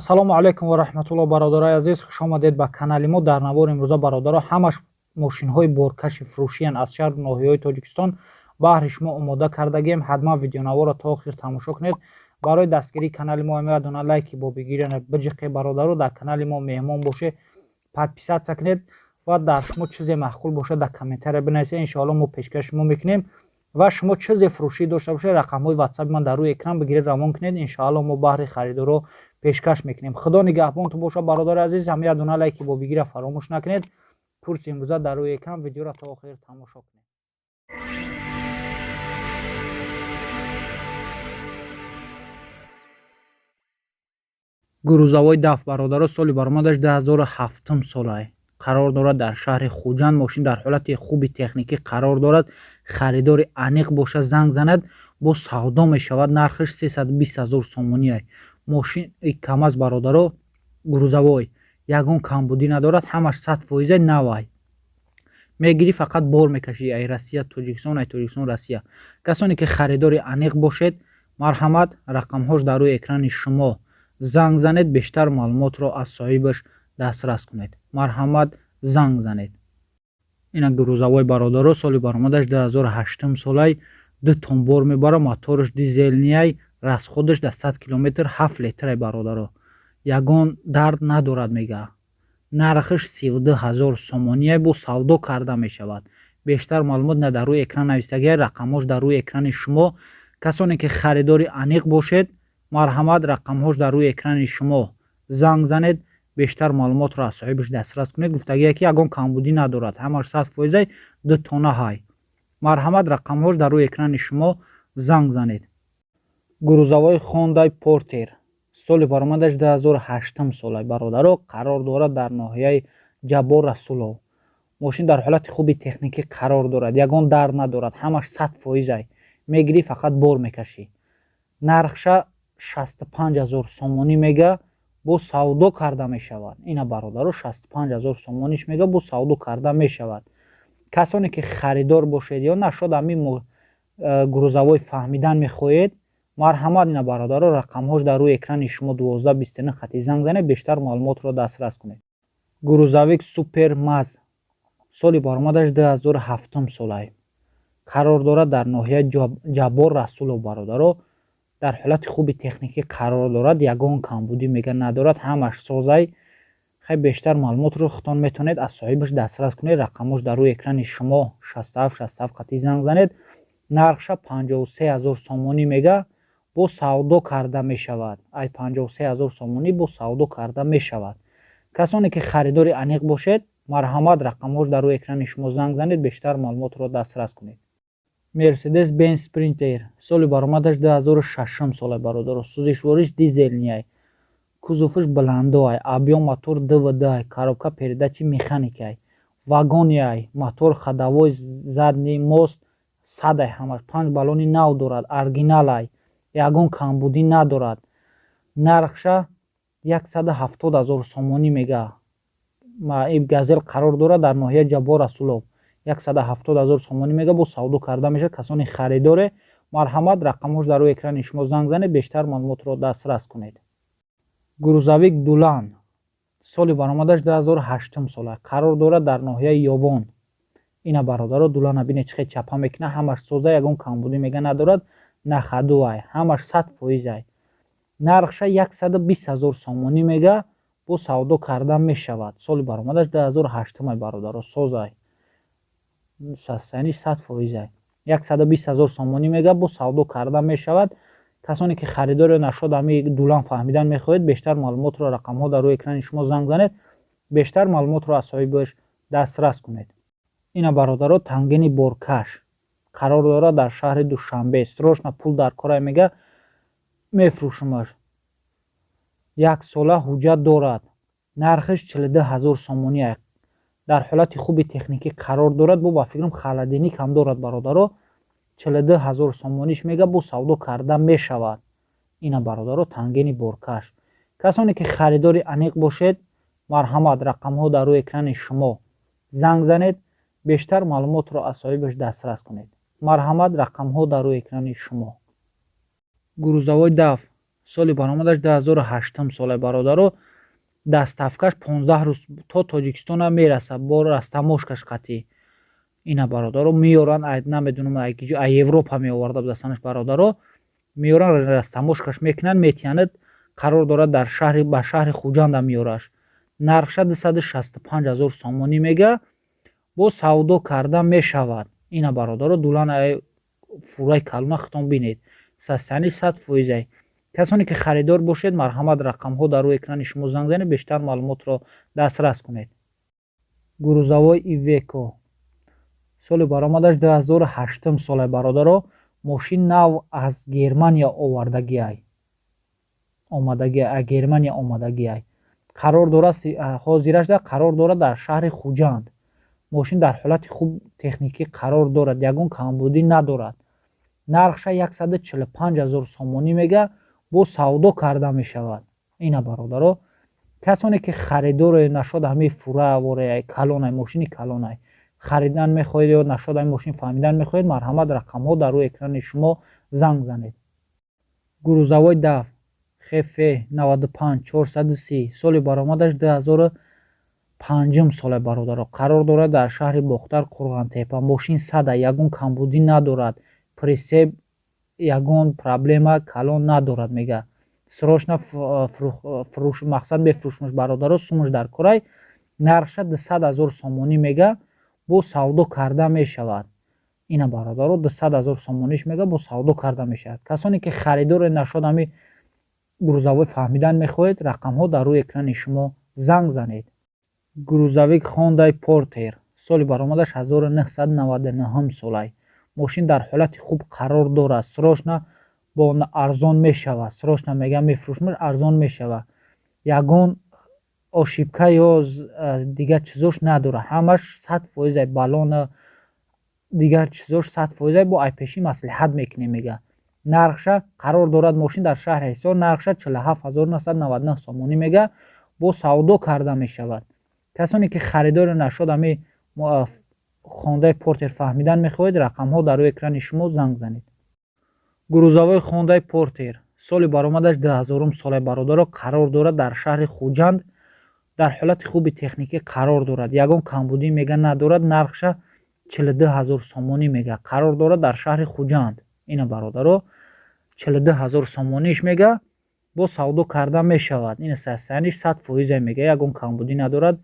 Ассалому алайкум ва раҳматуллоҳ, бародарои азиз, хуш омадед ба канали мо. Дар навори имрӯза, бародаро, ҳамаш мошинҳои боркаши фурӯшиянд аз шаҳру ноҳияҳои Тоҷикистон баҳри шумо омода кардагием. Ҳатман видеонаворро то охир тамошо кунед. Барои дастгирии канали мо ҳамаядона лайки бобигирана биҷиқе, бародаро. Дар канали мо меҳмон боше, подписаться кунед ва дар шумо чизе маъқул бошад, дар комментария бинависед. Иншоалло, мо пешкаши шумо мекунем. Ва шумо чизе фурӯшӣ дошта бошед, рақамҳои ватсапи ман дар рӯи экран, бигиред, равон кунед. Иншоалло, мо баҳри харидоро пешкаш мекунем. Худо нигаҳбонтон бошад, бародари азиз. Ҳама як дона лайки бобигира фаромӯш накунед. Курси имрӯза дар рӯи экран, видеоро то охир тамошо кунед. Грузовой ДАФ, бародаро, соли баромадаш 2007 солай, қарор дорад дар шаҳри Хуҷанд. Мошин дар ҳолати хуби техникӣ қарор дорад. Харидори аниқ бошад, занг занад, бо савдо мешавад. Нархаш 320 ҳазор сомонӣ. Мошин КамАЗ, бародаро, грузовой, ягон камбудӣ надорад, ҳамаш 100 фоиза навай. Мегирӣ, фақат бор мекашӣ, ай Россия Тоҷикистон, ай Тоҷикистон Россия. Касоне ки харидори аниқ бошед, марҳамат, рақамҳош дар рӯи экрани шумо, занг занед, бештар маълумотро аз соҳибаш дастрас кунед. Марҳамат, занг занед. Ина грузовой, бародаро, соли баромадаш 2008 солай, ду тон бор мебара, мотораш дизельный ай, расход аш дар 100 километр 7 литрай. Бародаро, ягон дард надорад, мега. Нархаш 32 ҳазор сомоние, бо савдо карда мешавад. Бештар маълумот на дар рӯи экран навистагия, рақамҳош дар рӯи экрани шумо. Касоне ки харидори аниқ бошед, марҳамат, рақамҳош дар рӯи экрани шумо, занг занед, бештар маълумотро аз соҳибаш дастрас кунед. Гуфтагие ки ягон камбудӣ надорад, ҳамаш 100 фоизай, ду тона ҳай. Марҳамат, рақамҳош дар рӯи экрани шумо, занг занед. Грузовой Хондай Портер, соли баромадаш 2008 сола, бародаро, қарор дорад дар ноҳияи Ҷаббор Расулов. Мошин дар ҳолати хуби техникӣ қарор дорад, ягон дард надорад, ҳамаш 100 фоизай. Мегирӣ, фақат бор мекашӣ. Нархша 65 ҳазор сомонӣ мега, бо савдо карда мешавад. Ина, бародаро, 65 ҳазор сомониш мега, бо савдо карда мешавад. Касоне ки харидор бошед ё нашод ҳамин грузовой фаҳмидан мехоҳед, марҳамат. Ина, бародаро, рақамҳош дар рӯи экрани шумо, 12 29 хати занг занед, бештар маълумотро дастрас кунед. Грузовик Супер МАЗ, соли баромадаш 2007 солай, қарор дорад дар ноҳияи Ҷаббор Расулов. Бародаро, дар ҳолати хуби техникӣ қарор дорад, ягон камбудӣ, мега, надорад, ҳамаш созай. Хай, бештар маълумотро худтон метавонед аз соҳибаш дастрас кунед. Рақамҳош дар рӯи экрани шумо, 67 67 хати занг занед. Нархша 53 ҳазор сомонӣ мега, бо савдо карда мешавад. Ай 53 ҳазор сомонӣ бо савдо карда мешавад. Касоне ки харидори аниқ бошед, марҳамат, рақамҳош дар рӯи экрани шумо, занг занед, бештар маълумотро дастрас кунед. Мерседес Бенз Спринтер, соли баромадаш 2006 сола, бародаро, сӯзишвориш дизельный ай, кузоваш баландоай, объём мотор ДВД ай, коробка передачи механикай, вагониай, мотор ходовой, задний мост садай, ҳамаш панҷ баллони нав дорад, оригиналай, ягон камбудӣ надорад. Нархша 170 ҳазор сомонӣ мега. Газел қарор дорад дар ноҳияи Ҷаббор Расулов. 170 ҳазор сомонӣ мега, бо савдо карда мешавад. Касони харидоре, марҳамат, рақамҳош дар рӯи экрани шумо, занг занед, бештар маълумотро дастрас кунед. Грузовик Дулан, соли баромадаш 2008 сола, қарор дорад дар ноҳияи Ёвон. Ина, бародаро, Дулана бинед, чӣ хел чапа мекунад. Ҳамаш соза, ягон камбудӣ, мега, надорад, на ходу ай, ҳамаш 100 фоизай. Нархша 120 ҳазор сомонӣ мега, бо савдо карда мешавад. Соли баромадаш 2008-ай, бародаро, созай, состояние 100 фоизай. 120 ҳазор сомонӣ мега, бо савдо карда мешавад. Касоне ки харидор нашод ҳами Дулан фаҳмидан мехоҳед, бештар маълумотро рақамҳо дар рӯи экрани шумо, занг занед, бештар маълумотро аз соҳибаш дастрас кунед. Ина, бародаро, тангени боркаш қарор дорад дар шаҳри Душанбе. Срочно пул дар корай, мега, мефурӯшумаш. Як сола ҳуҷҷат дорад. Нархаш 42 ҳазор сомонӣ. Дар ҳолати хуби техникӣ қарор дорад, бо ба фикрам холодильник ҳам дорад. Бародаро, 42 ҳазор сомониш мега, бо савдо карда мешавад. Ина, бародаро, тангени боркаш. Касоне ки харидори аниқ бошед, марҳамат, рақамҳо дар рӯи экрани шумо, занг занед, бештар маълумотро аз соҳибаш дастрас кунед. Марҳамат, рақамҳо дар рӯи экрани шумо. Грузовой ДАФ. Соли баромадаш 2008 соле, бародаро. Доставкаш 15 рӯз то Тоҷикистона мерасад, бо растаможкаш қатъӣ. Ина, бародаро, меёранд, намедонам, а Европа меоварда будастанаш, бародаро. Меёранд, растаможкаш мекунанд, метиҳанд. Қарор дорад дар шаҳри, ба шаҳри Хуҷанда меёраш. Нархша 265 ҳазор сомонӣ мега, бо савдо карда мешавад. Ина, бародаро, дулан фураи калона хитон бинед, состояние 100%-ай. Касоне ки харидор бошед, марҳамат, рақамҳо дар рӯи экрани шумо, занг занед, бештар маълумотро дастрас кунед. Грузовой Ивеко, соли баромадаш 2008 соле, бародаро. Мошин нав аз Германия овардагиай, омадагиай, аз Германия омадагиай. Қарор дорад, ҳозирашда қарор дорад дар шаҳри Хуҷанд. Мошин дар ҳолати хуб техникӣ қарор дорад, ягон камбудӣ надорад. Нархша 145 ҳазор сомонӣ мега, бо савдо карда мешавад. Ина, бародаро, касоне ки харидоре нашод ҳамаи фура вораи калонай, мошини калонай харидан мехоҳед ё нашод ҳами мошин фаҳмидан мехоҳед, марҳамат, рақамҳо дар рӯи экрани шумо, занг занед. Грузовой ДАФ ХФ 95 430, соли баромадаш 2005 соле, бародаро. Қарор дорад дар шаҳри Бохтар, Қурғантепа. Мошин сада, ягон камбудӣ надорад, прицеп ягон проблема калон надорад мега. Срочно фурӯш мақсад мефурӯшмуш, бародаро, сумуш дар корай. Нархша 200 ҳазор сомонӣ мега, бо савдо карда мешавад. Ина, бародаро, 200 ҳазор сомониш мега, бо савдо карда мешавад. Касоне ки харидоре нашод ҳами грузовой фаҳмидан мехоҳед, рақамҳо дар рӯи экрани шумо, занг занед. Грузовик Хондай Портер, соли баромадаш 1999 солай. Мошин дар ҳолати хуб қарор дорад, срочно бо арзон мешавад. Срочно мега мефурӯшмаш, арзон мешавад. Ягон ошибка ё дигар чизош надорад, ҳамаш 100%-ай. Баллона, дигар чизош 100%-ай. Бо айпешӣ маслиҳат мекунем мега. Нархша, қарор дорад мошин дар шаҳри Ҳисор, нархша 47 999 сомонӣ мега, бо савдо карда мешавад. Касоне ки харидори нашод ҳами Хондаи Портер фаҳмидан мехоҳед, рақамҳо дар рӯи экрани шумо, занг занед. Грузовой Хондаи Портер, соли баромадаш 2000 соле, бародаро. Қарор дорад дар шаҳри Хуҷанд, дар ҳолати хуби техникӣ қарор дорад, ягон камбудӣ мега надорад. Нархша 42 ҳазор сомонӣ мега. Қарор дорад дар шаҳри Хуҷанд. Ина, бародаро, 42 ҳазор сомониш мега, бо савдо карда мешавад. Ина, состояниеш 100%-е мега, ягон камбудӣ надорад,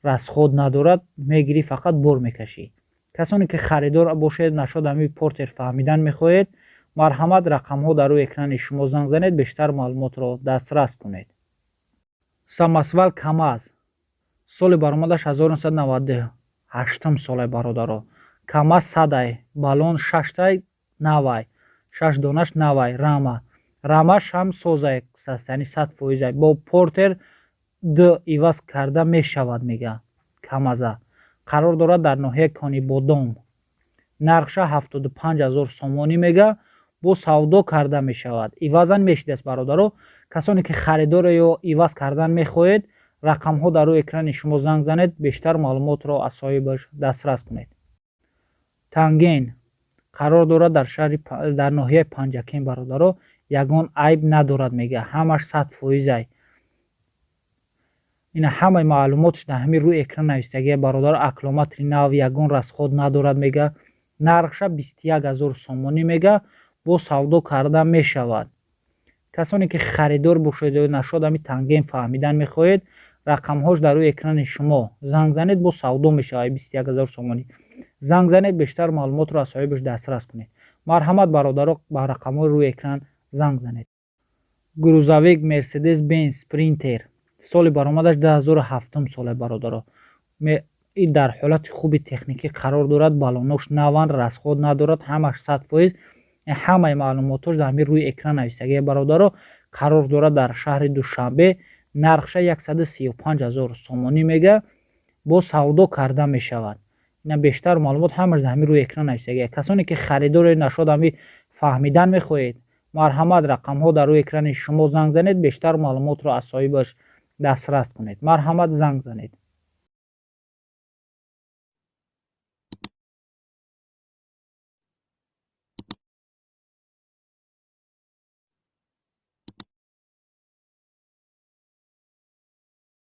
расход надорад, мегирӣ, фақат бор мекашӣ. Касоне ки харидор бошед, нашод ҳами Портер фаҳмидан мехоҳед, марҳамат, рақамҳо дар рӯи экрани шумо, занг занед, бештар маълумотро дастрас кунед. Самосвал КамАЗ, соли баромадаш 1998 соле, бародаро. КамАЗ садай, баллон шаштай навай, шаш донаш навай. Рамаш ҳам созай, состояние 100%-ай. Бо Портер д иваз карда мешавад мега. КамАЗа қарор дорад дар ноҳияи Конибодом. Нархша 75 ҳазор сомонӣ мега, бо савдо карда мешавад. Ивазан мешидааст, бародаро. Касоне ки харидоре ё иваз кардан мехоҳед, рақамҳо дар рӯи экрани шумо, занг занед, бештар маълумотро аз соҳибаш дастрас кунед. Танген қарор дорад дар шаҳри, дар ноҳияи Панҷакент, бародаро. Ягон айб надорад мега, ҳамаш 100%-ай. Ина, ҳамаи маълумотш дар ҳамин рӯи экран навистагия, бародаро. Аккумулятори нав, ягон расход надорад мега. Нархша 21 ҳазор сомонӣ мега, бо савдо карда мешавад. Касоне ки харидор бошед ё нашод ҳами Танген фаҳмидан мехоҳед, рақамҳош дар рӯи экрани шумо, занг занед, бо савдо мешавад. 21 ҳазор сомонӣ, занг занед, бештар маълумотро аз соҳибаш дастрас кунед. Марҳамат, бародаро, ба рақамҳои рӯи экран занг занед. Грузовик Мерседес Бенз Спринтер, соли баромадаш 2007 соле, бародаро. И дар ҳолати хуби техникӣ қарор дорад, баллонош наванд, расход надорад, ҳамаш 100%. Ҳамаи маълумотош дар ҳамин рӯи экран навистагия, бародаро. Қарор дорад дар шаҳри Душанбе. Нархша 135 ҳазор сомонӣ мега, бо савдо карда мешавад. Ина, бештар маълумот ҳамаш дар ҳамин рӯи экран навистагия. Касоне ки харидоре нашод ҳами фаҳмидан мехоҳед, марҳамат, рақамҳо дар рӯи экрани шумо, занг занед, бештар маълумотро аз соҳибаш дастрас кунед. Марҳамат, занг занед.